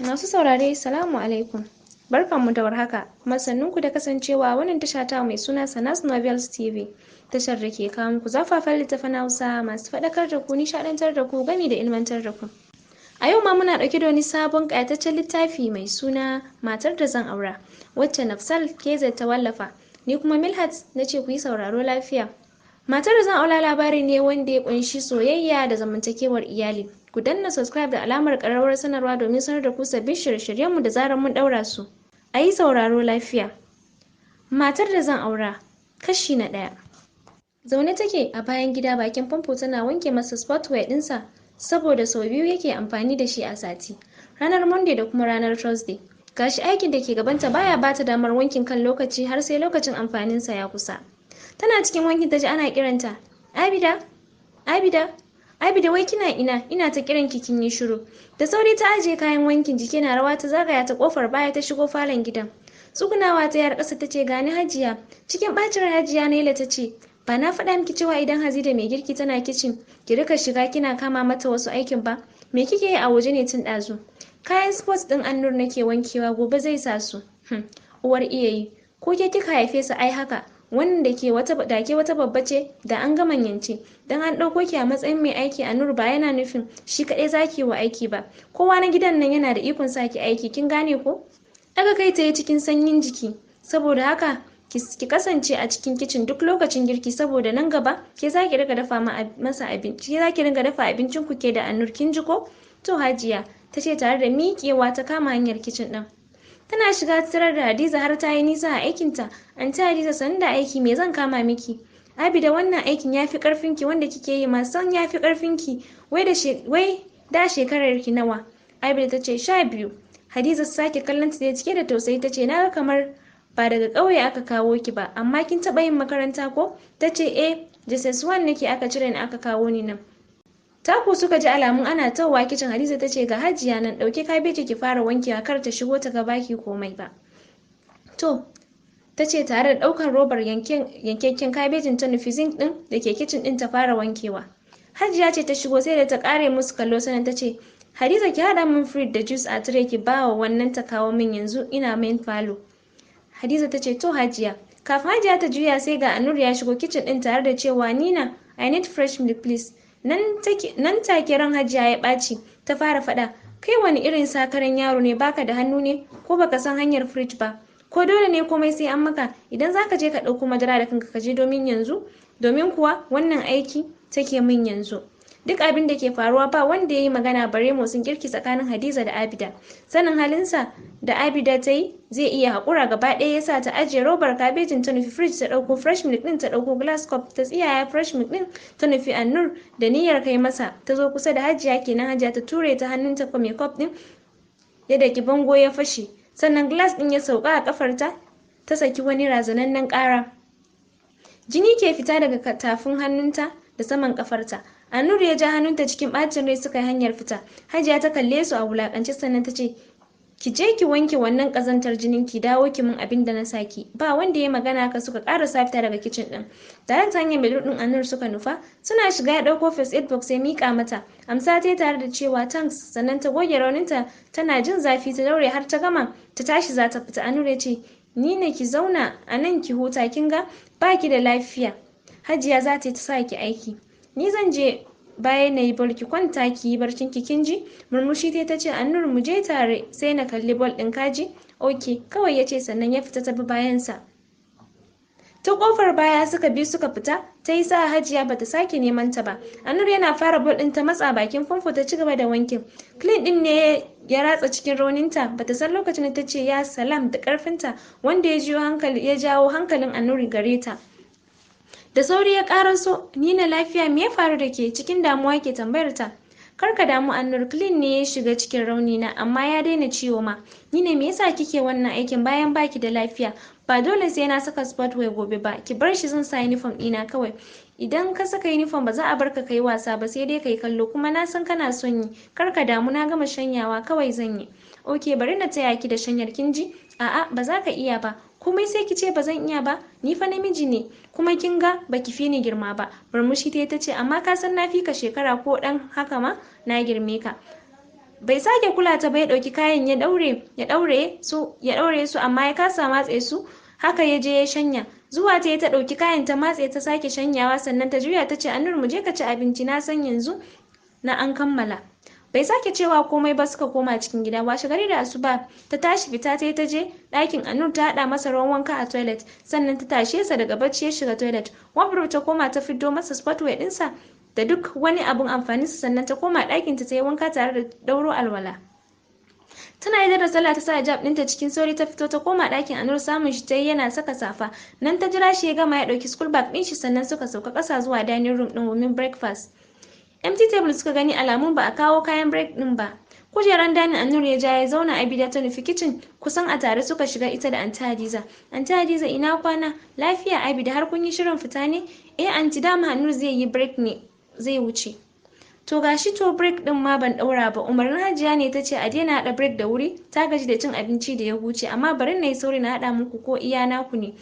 Masu saurare, salamu alaikum. Barkanmu da warhaka, kuma sannunku da kasancewa wannan tasha ta mai suna Sanas Novels TV. Tashar da ke kawo muku zafafan littafan Hausa masu faɗakar da ku, nishaɗantar da ku, gami da ilmantar da ku. A yau ma muna ɗauke da wani sabon ƙayataccen littafi mai suna Matar da Zan Aura, wacce Nafsal KZ ta wallafa. Ni kuma Milhat na ce ku yi sauraro lafiya. Matar da Zan Aura labari ne wanda ya ƙunshi soyayya da zamantakewar iyali. Ku danna subscribe da alamar ƙararrawar sanarwa domin sanar da ku sabbin shirye-shiryenmu da zarar mun ɗaura su. A yi sauraro lafiya. Matar da Zan Aura, kashi na ɗaya. Zaune take a bayan gida bakin famfo tana wanke masa spotwear ɗinsa saboda sau biyu yake amfani da shi a sati, ranar Monday da kuma ranar Thursday. Gashi aikin da ke gabanta baya bata damar wankin kan lokaci har sai lokacin amfaninsa ya kusa. Tana cikin wankin ta ji ana kiranta, "Abida, Abida, Abida, wai kina ina? Ina ta kiran ki kin yi shiru." Da sauri ta ajiye kayan wankin, jiki na rawa ta zagaya ta kofar baya ta shigo falon gidan. Tsugunawa ta yar ƙasa ta ce, "Gani, Hajiya." Cikin ɓacin rai Hajiya Naila ta ce, "Ba na faɗa miki cewa idan Hazida mai girki tana kicin ki rika shiga kina kama mata wasu aikin ba? Me kike yi a waje ne tun ɗazu?" "Kayan sports ɗin Annur nake wankewa, gobe zai sa su." Uwar iya yi. Ko ke kika haife su ai haka. Wannan da ke wata da ke wata babba ce da an ga manyance. Dan an ɗauko ki a matsayin mai aiki Annur ba yana nufin shi kaɗai zaki wa aiki ba. Kowa na gidan nan yana da ikon sa ki aiki, kin gane ko? Ɗaga kai ta yi cikin sanyin jiki. "Saboda haka ki kasance a cikin kicin duk lokacin girki, saboda nan gaba ke za ki riga dafa masa abinci, ke za ki ringa dafa abincin ku ke da Annur, kin ji ko?" "To, Hajiya," ta ce tare da miƙewa ta kama hanyar kicin ɗin. Tana shiga tarar da Hadiza har ta yi nisa a aikinta. "Anti Hadiza, sannu da aiki, me zan kama miki?" "Abida, wannan aikin ya fi ƙarfinki, wanda kike yi ma san ya fi ƙarfinki. Wai da shekarar ki nawa?" Abida ta ce, "12." Hadiza sake kallon ta cike da tausayi ta ce, "Na ga kamar ba daga ƙauye aka kawo ki ba, amma kin taɓa yin makaranta ko?" Ta ce, "Eh, JSS 1 nake aka cire ni aka kawo ni nan." Taku suka ji alamun ana tahowa kicin. Hadiza ta ce, "Ga Hajiya nan, ɗauki kabeji ki fara wankewa, kar ta shigo ta ga baki komai ba." "To," ta ce tare da ɗaukar robar yankakken kabejin ta nufi sink ɗin da ke kicin ɗin ta fara wankewa. Hajiya ce ta shigo, sai da ta ƙare musu kallo sannan ta ce, "Hadiza, ki haɗa min fruit da juice a tire, ki ba wa wannan ta kawo min yanzu, ina main falo." Hadiza ta ce, "To, Hajiya." Kafin Hajiya ta juya sai ga Anur ya shigo kicin ɗin tare da cewa, "Nina, I need fresh milk, please." Nan take ran Hajiya ya ɓaci, ta fara faɗa, "Kai wani irin sakaran yaro ne? Baka da hannu ne ko baka san hanyar fridge ba? Ko dole ne komai sai an maka? Idan zaka je ka ɗauko madara da kanka ka je, domin yanzu, domin kuwa wannan aiki take min yanzu." Duk abin da ke faruwa ba wanda ya yi magana bare motsin kirki tsakanin Hadiza da Abida. Sanin halinsa da Abida ta yi zai iya haƙura gaba ɗaya yasa ta ajiye robar kabejin ta nufi fridge ta ɗauko fresh milk ɗin, ta ɗauko glass cup ta tsiyaya fresh milk ɗin, ta nufi Annur da niyyar kai masa. Ta zo kusa da Hajiya kenan Hajiya ta ture ta, hannunta mai cup ɗin ya daki bango ya fashe, sannan glass ɗin ya sauka a ƙafarta. Ta saki wani razanannen ƙara, jini ke fita daga tafin hannunta da saman ƙafarta. Annur ya ja hannunta cikin ɓacin rai suka yi hanyar fita. Hajiya ta kalle su a wulaƙance sannan ta ce, "Ki je ki wanke wannan ƙazantar jinin, ki dawo ki min abin da na saki." Ba wanda ya magana, haka suka ƙarasa fita daga kicin ɗin. Tare ta hanyar bedroom ɗin Annur suka nufa. Suna shiga ya ɗauko first aid box ya miƙa mata. Amsa ta tare da cewa, "Thanks," sannan ta goge rauninta tana jin zafi, ta daure har ta gama, ta tashi za ta fita. Annur ya ce, "Nina, ki zauna a nan ki huta, kin ga ba ki da lafiya. Hajiya za ta yi ta sa ki aiki. Ni zan je baya na yi ball, ki kwanta ki yi barcin ki, kin ji?" Murmushi ta ce, "Annur, mu je tare sai na kalli ball ɗin, kaji?" "Okay," kawai ya ce sannan ya fita ta bi bayansa. Ta kofar baya suka bi suka fita. Ta yi sa'a Hajiya bata sake neman ta ba. Annur yana fara ball ɗin ta matsa bakin famfo ta ci gaba da wankin. Clean ɗin ne ya ratsa cikin rauninta, bata san lokacin da ta ce "Ya salam" da ƙarfinta, wanda ya jiyo hankali ya jawo hankalin Annur gare ta. Da sauri ya ƙaraso. "Nina, lafiya? Me ya faru da ke?" Cikin damuwa ke tambayar ta. "Kar ka damu, Annur, clean ne ya shiga cikin rauni na, amma ya daina ciwo ma." "Nina, me yasa kike wannan aikin bayan baki da lafiya?" "Ba dole sai na saka sport wear gobe ba, ki bar shi, zan sa uniform ɗina kawai." "Idan ka saka uniform ba za a bar ka kai wasa ba, sai dai kai kallo, kuma na san kana son yi. Kar ka damu, na gama shanyawa kawai zan yi." "Okay, bari na taya ki da shanyar, kin ji?" "A'a, ba za ka iya ba." "Komai sai ki ce ba zan iya ba? Ni fa namiji ne, kuma kin ga baki fi ni girma ba." Murmushi ta ce, "Amma ka san na fi ka shekara, ko dan haka ma na girme ka." Bai sake kula ta ba, ya ɗauki kayan ya ɗaure su amma ya kasa matse su. Haka ya je ya shanya. Zuwa ta yi ta ɗauki kayan, ta matse, ta sake shanyawa, sannan ta juya ta ce, "Anur, mu je ka ci abinci, na san yanzu na an kammala." Bai sake cewa komai ba, suka koma cikin gida. Washe gari da asuba ta tashi, fita ta yi, ta je ɗakin Anur, ta haɗa masa ruwan wanka a toilet, sannan ta tashe sa daga bacci ya shiga toilet. Wardrobe ta koma ta fiddo masa sportwear ɗinsa da duk wani abun amfaninsa, sannan ta koma ɗakinta ta yi wanka tare da ɗauro alwala. Tana idar da sallah ta sa hijab ɗinta, cikin sauri ta fito ta koma ɗakin Anur. Samun shi ta yi yana saka safa. Nan ta jira shi ya gama, ya ɗauki school bag ɗin shi, sannan suka sauka ƙasa zuwa dining room ɗin domin breakfast. Empty table suka gani, alamun ba a kawo kayan break ɗin ba. Kujeran dining Anur ya ja ya zauna. Abida ta nufi kitchen, kusan a tare suka shiga ita da Aunty Hadiza. "Aunty Hadiza, ina kwana?" "Lafiya, Abida. Har kun yi shirin fita ne?" "Eh Aunty, dama Anur zai yi break ne zai wuce." "To gashi, to break din ma ban daura ba. Umarnin Hajiya ne, ta ce a daina haɗa break da wuri, ta gaji da cin abinci da ya huce. Amma bari na yi sauri na haɗa muku ko iya naku ne."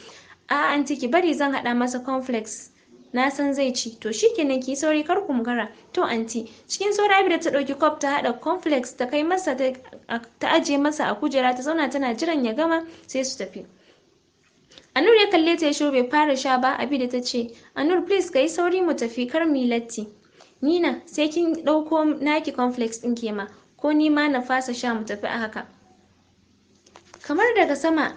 "A'a Aunty, ki bari, zan haɗa masa cornflakes, na san zai ci." "To shikenan, ki yi sauri kar ku makara." "To Aunty." Cikin sauri Abida ta ɗauki cup ta haɗa cornflakes ta kai masa, ta ajiye masa a kujera, ta zauna tana jiran ya gama sai su tafi. Anur ya kalle ta ya shiru, bai fara sha ba. Abida ta ce, "Anur, please ka yi sauri mu tafi, kar mu yi latti." "Nina, sai kin ɗauko naki cornflakes ɗin ke ma, ko ni ma na fasa sha mu tafi a haka?" Kamar daga sama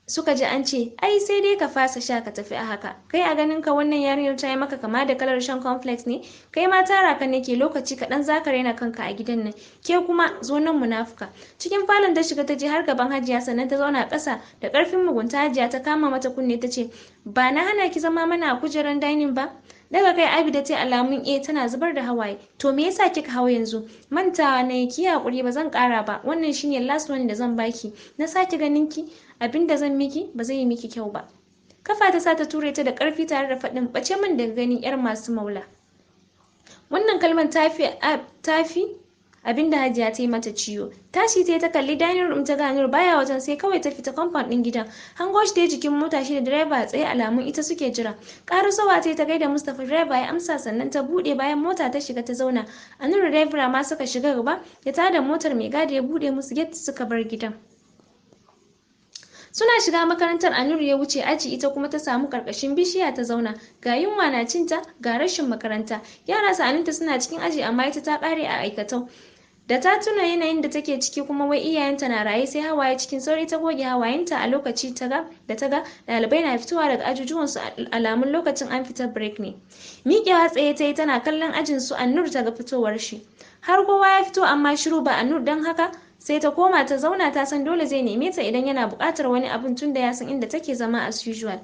suka ji an ce, "Ai sai dai ka fasa sha ka tafi a haka. Kai a ganin ka wannan yarinyar ta yi maka kama da kalar shan cornflakes ne? Kai ma tara ka nake, lokaci kaɗan za ka raina kanka a gidan nan. Ke kuma zo nan, munafuka." Cikin falon ta shiga, ta je har gaban Hajiya, sannan ta zauna ƙasa. Da ƙarfin mugunta Hajiya ta kama mata kunne ta ce, "Ba na hana ki zama mana a kujerar dining ba?" Daga kai Abida ta alamun eh, tana zubar da hawaye. "To me yasa kika hau yanzu?" "Mantawa na yi, ki hakuri, ba zan ƙara ba. Wannan shine last one da zan baki. Na sake ganin ki, abinda zan miki ba zai yi miki kyau ba." Kafa ta sa ta ture ta da ƙarfi tare da faɗin, "Ɓace min daga gani, yar masu maula." Wannan kalmar tafi tafi abinda Hajiya ta yi mata ciwo. Tashi ta yi ta kalli dining room, ta ga Nur baya wajen, sai kawai ta fita compound ɗin gidan. Hango shi ta jikin mota, shi da direba a tsaye, alamun ita suke jira. Ƙarasowa ta yi ta gaida Mustapha, direba ya amsa, sannan ta buɗe bayan mota ta shiga ta zauna. Anur da direba ma suka shiga gaba, ya tada motar, mai gadi ya buɗe musu gate suka bar gidan. Suna shiga makarantar Anur ya wuce aji, ita kuma ta samu karkashin bishiya ta zauna. Ga yunwa na cinta, ga rashin makaranta. Yara sa'aninta suna cikin aji, amma ita ta kare a aikatau. Da ta tuna yanayin da take ciki, kuma wai iyayenta na raye, sai hawaye. Cikin sauri ta goge hawayenta. A lokaci ta ga da ta ga ɗalibai na fitowa daga ajujuwansu, alamun lokacin an fita break ne. Miƙewa tsaye ta yi tana kallon ajin su Annur, ta ga fitowar shi. Har kowa ya fito amma shiru, ba Annur, don haka sai ta koma ta zauna. Ta san dole zai neme ta idan yana buƙatar wani abun, tunda ya san inda take zama as usual.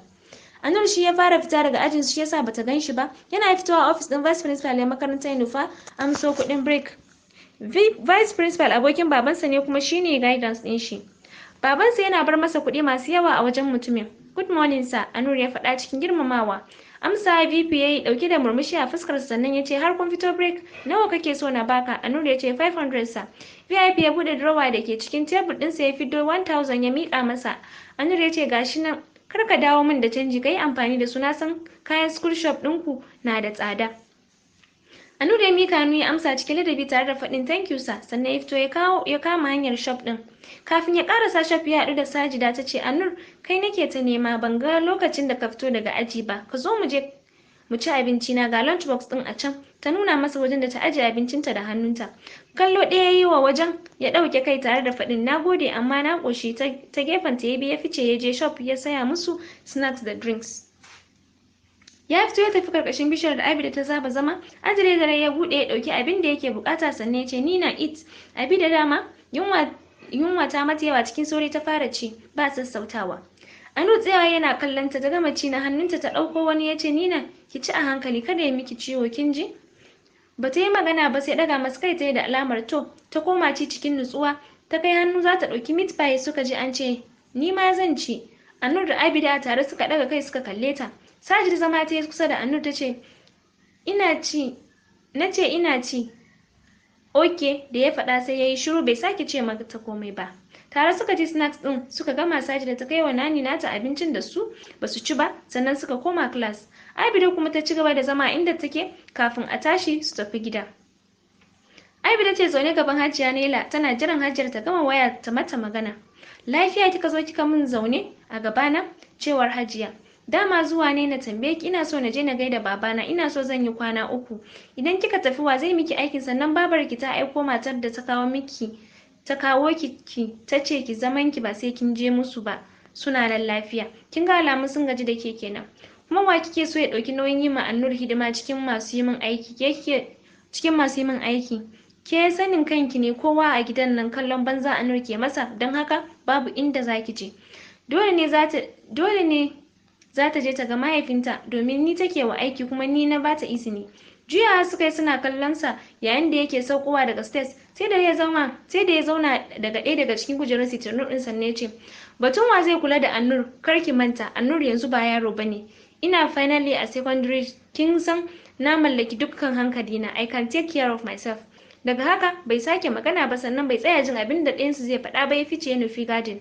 Anur shi ya fara fita daga ajin su, shi yasa bata gan shi ba. Yana fitowa office din vice principal ya makaranta ya nufa amso kuɗin break. Vice principal abokin babansa ne, kuma shine guidance ɗin shi. Babansa yana bar masa kuɗi masu yawa a wajen mutumin. "Good morning sir," Anur ya faɗa cikin girmamawa. Amsa VP ya yi ɗauke da murmushi a fuskarsa, sannan ya ce, "Har kun fito break, nawa kake so na baka?" Anur ya ce, "500 sir." VIP ya buɗe drawer da ke cikin tebur ɗinsa, ya fiddo 1000 ya miƙa masa. Anur ya ce, "Gashi nan, kar ka dawo min da canji, ka yi amfani da su, na san kayan school shop ɗinku na da tsada." Anur ya mika hannu ya amsa cikin ladabi tare da faɗin, "Thank you sir," sannan ya fito ya kawo ya kama hanyar shop ɗin. Kafin ya ƙarasa shop ya haɗu da Sajida. Ta ce, "Anur, kai nake ta nema, ban ga lokacin da ka fito daga aji ba. Ka zo mu je mu ci abinci na, ga lunch box ɗin a can." Ta nuna masa wajen da ta ajiye abincinta da hannunta. Kallo ɗaya ya yi wa wajen, ya ɗauke kai tare da faɗin, "Na gode, amma na ƙoshi." Ta gefen ta ya bi ya fice, ya je shop ya saya musu snacks da drinks. Ya fito ya tafi karkashin bishiyar da Abida ta saba zama. Ajiye da ya buɗe, ya ɗauki abin da yake bukata, sannan ya ce, "Nina, eat." Abida dama yunwa ta mata yawa, cikin sauri ta fara ci ba sassautawa. Anu tsayawa yana kallon ta, ta gama ci na hannunta ta ɗauko wani, ya ce, "Nina, ki ci a hankali, kada ya miki ciwo, kin ji?" Ba ta yi magana ba, sai ɗaga masa kai ta yi da alamar to. Ta koma ci cikin nutsuwa. Ta kai hannu za ta ɗauki meat pie, suka ji an ce, "Ni ma zan ci." Anur da Abida a tare suka ɗaga kai suka kalle ta. Sajid zama ta yi kusa da Anur, ta ce, "Ina ci." "Na ce ina ci." "Okay," da ya faɗa sai ya yi shiru, bai sake ce mata komai ba. Tare suka ci snacks ɗin suka gama. Sajida ta kai wa Nani nata abincin da su basu ci ba, sannan suka koma class. Abida kuma ta ci gaba da zama inda take kafin a tashi su tafi gida. Abida ce zaune gaban Hajiya Naila tana jiran Hajiyar ta gama waya ta mata magana. "Lafiya kika zo kika min zaune a gabana?" cewar Hajiya. "Dama zuwa ne na tambaye ki, ina so na je na gaida babana, ina so zan yi kwana 3. Idan kika tafi wa zai miki aikin? Sannan babarki ta aiko matar da ta kawo miki ta kawo ki ta ce ki zaman ki, ba sai kin je musu ba, suna nan lafiya. Kin ga alamun sun gaji da ke kenan. Kuma wa kike so ya ɗauki nauyin yi ma Annur hidima cikin masu yi min aiki? Ke kike cikin masu yi min aiki? Ke sanin kanki ne, kowa a gidan nan kallon banza Annur ke masa, don haka babu inda zaki je. Dole ne za ta je ta ga mahaifinta domin ni take wa aiki, kuma ni na bata izini." Juyawa suka yi suna kallon sa yayin da yake saukowa daga stairs. Sai da ya zauna daga ɗaya daga cikin kujerun sitting room ɗin sannan ya ce, "Batun wa zai kula da Annur, kar ki manta Annur yanzu ba yaro bane. Ina finally a secondary, kin san na mallaki dukkan hankalina. I can take care of myself." Daga haka bai sake magana ba, sannan bai tsaya jin abin da ɗayansu zai faɗa ba, ya fice ya nufi garden.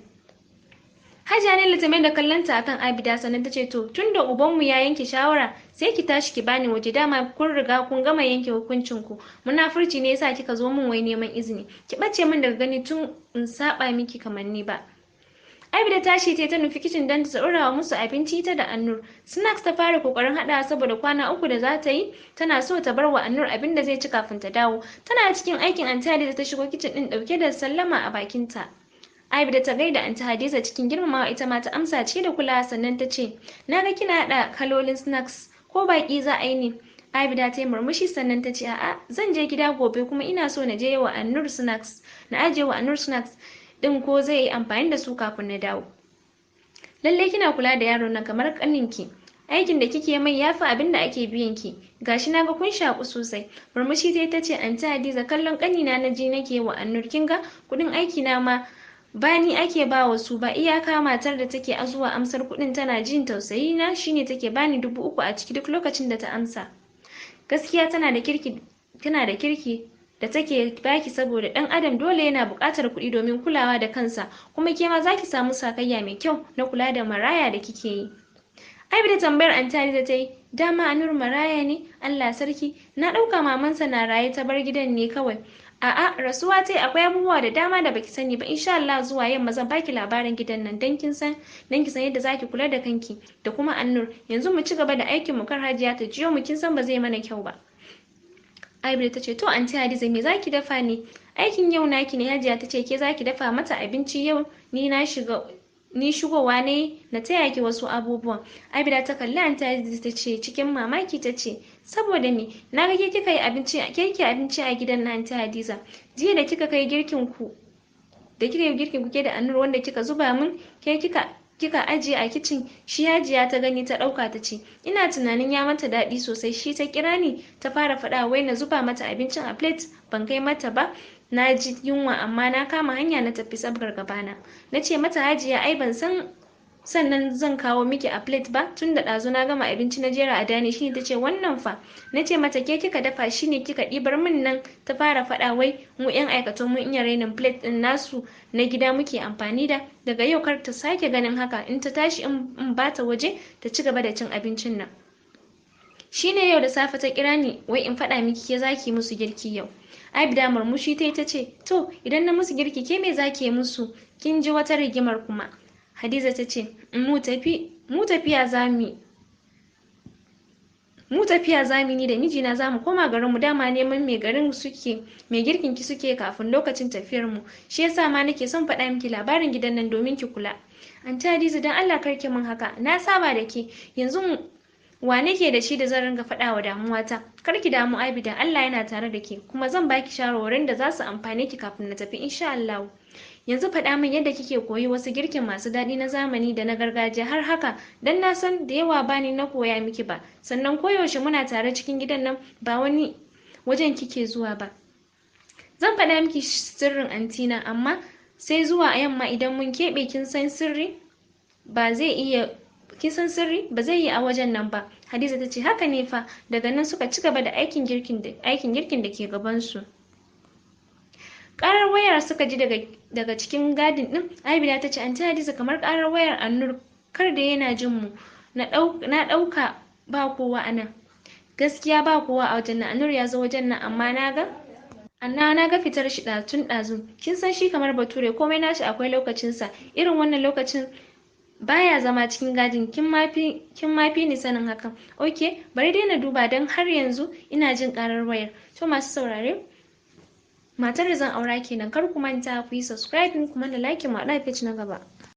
Hajiya Naila ta mai da kallonta akan Abida sannan ta ce, "To, tunda ubanmu ya yanke shawara, sai ki tashi ki bani waje. Dama kun riga kun gama yanke hukuncin ku. Munafurci ne yasa kika zo min wai neman izini. Ki bace min daga gani tun in saba miki kamanni ba." Abida tashi ta nufi kicin don ta ɗora musu abinci ita da Annur. Snacks ta fara kokarin haɗawa saboda kwana 3 da za ta yi, tana so ta bar wa Annur abin da zai ci kafin ta dawo. Tana cikin aikin Anty Hadiza ta shigo kicin ɗin ɗauke da sallama a bakinta. Abida ta gaida Anty Hadiza cikin girmamawa, ita ma ta amsa cike da kulawa, sannan ta ce, "Na ga kina haɗa kalolin snacks, ko baƙi za a yi ne?" Abida ta yi murmushi sannan ta ce, "A'a, zan je gida gobe kuma ina so na je wa Annur snacks. Na ajiye wa Annur snacks ɗin ko zai yi amfani da su kafin na dawo." "Lallai kina kula da yaron nan kamar ƙaninki. Aikin da kike mai yafi abin da ake biyan ki. Gashi naga kun shaƙu sosai." Murmushi ta ta ce, "Anty Hadiza, kallon ƙanina na ji nake wa Annur. Kin ga kuɗin aiki na ma ba ni ake ba wa su ba, iyaka matar da take zuwa amsar kuɗin tana jin tausayi na, shine take bani 3000 a ciki duk lokacin da ta amsa. Gaskiya tana da kirki da take baki, saboda ɗan adam dole yana buƙatar kuɗi domin kulawa da kansa, kuma ke ma zaki samu sakayya mai kyau na kula da maraya da kike yi." Abida tambayar Anty Hadiza ta yi, "Dama Anur maraya ne? Allah sarki, na ɗauka mamansa na raye ta bar gidan ne kawai." "A'a, rasuwa tai. Akwai abubuwa da dama da baki sani ba. Insha Allah zuwa yamma zan baki labarin gidan nan dan ki san yadda zaki kula da kanki da kuma Annur. Yanzu mu ci gaba da aikin mu, kar Hajiya ta jiyo mu, kin san ba zai mana kyau ba." Abida ta ce, "To Anty Hadiza, me zaki dafa ne? Aikin yau naki ne, Hajiya ta ce ke zaki dafa mata abinci yau. Ni na shiga ni shigowa ne na taya ki wasu abubuwan." Abida ta kalli Anty Hadiza ta ce cikin mamaki, ta ce, "Saboda me? Na ga ke kika yi abinci, ke kike abinci a gidan na, Anty Hadiza. Jiya da kika yi girkin ku ke da Annur, wanda kika zuba min ke kika ajiye a kicin, shi Hajiya ta gani ta ɗauka ta ci. Ina tunanin ya mata daɗi sosai, shi ta kira ni ta fara faɗa wai na zuba mata abincin a plate ban kai mata ba. Na ji yunwa amma na kama hanya na tafi sabgar gabana. Na ce mata Hajiya ai ban san sannan zan kawo miki a plate ba, tun da ɗazu na gama abinci na jera a dining. Shine ta ce wannan fa? Na ce mata ke kika dafa, shine kika ɗibar min nan. Ta fara faɗa wai mu yan aikatau mun iya rainin plate ɗin nasu, na gida muke amfani da. Daga yau kar ta sake ganin haka, in ta tashi in bata waje ta ci gaba da cin abincin nan. Shine yau da safe ta kira ni wai in faɗa miki ke zaki musu girki yau." Abida murmushi ta yi ta ce, "To, idan na musu girki, ke me zaki yi musu? Kin ji wata rigimar kuma." Hadiza ta ce, Mu tafiya zamu ni da mijina zamu koma garinmu. Dama neman mai garin suke, mai girkin ki suke kafin lokacin tafiyar mu. Shi yasa ma nake son faɗa miki labarin gidan nan domin ki kula." "Anty Hadiza, dan Allah kar ki min haka. Na saba da ke. Yanzu wa nake da shi da zan ringa faɗa wa damuwata? Kar ki damu Abida, Allah yana tare da ke, kuma zan baki shawarwarin da za su amfane ki kafin na tafi insha Allah. Yanzu faɗa min yadda kike koyi wasu girkin masu daɗi na zamani da na gargajiya har haka, dan na san da yawa ba ni na koya miki ba. Sannan koyaushe muna tare cikin gidan nan, ba wani wajen kike zuwa ba." "Zan faɗa miki sirrin antina, amma sai zuwa yamma idan mun keɓe. Kin san sirri ba zai yi a wajen nan ba." Hadiza ta ce, "Haka ne fa." Daga nan suka ci gaba da aikin girkin da ke gabansu. Karar wayar suka ji daga cikin garden din. Abida ta ce, "Anty Hadiza, kamar karar wayar Annur, kar da yana jin mu. Na ɗauka ba kowa a nan." "Gaskiya ba kowa a wajen nan. Annur ya zo wajen nan amma na ga Anna na ga fitar shi tun ɗazu. Kin san shi kamar Bature, komai nashi akwai lokacinsa. Irin wannan lokacin baya zama cikin gadin, kin ma fi ni sanin hakan. Okay, bari dai na duba, don har yanzu ina jin karar wayar. To masu saurare, Matar da Zan Aura kenan. Kar ku manta ku yi subscribing kuma da like mu a page na gaba.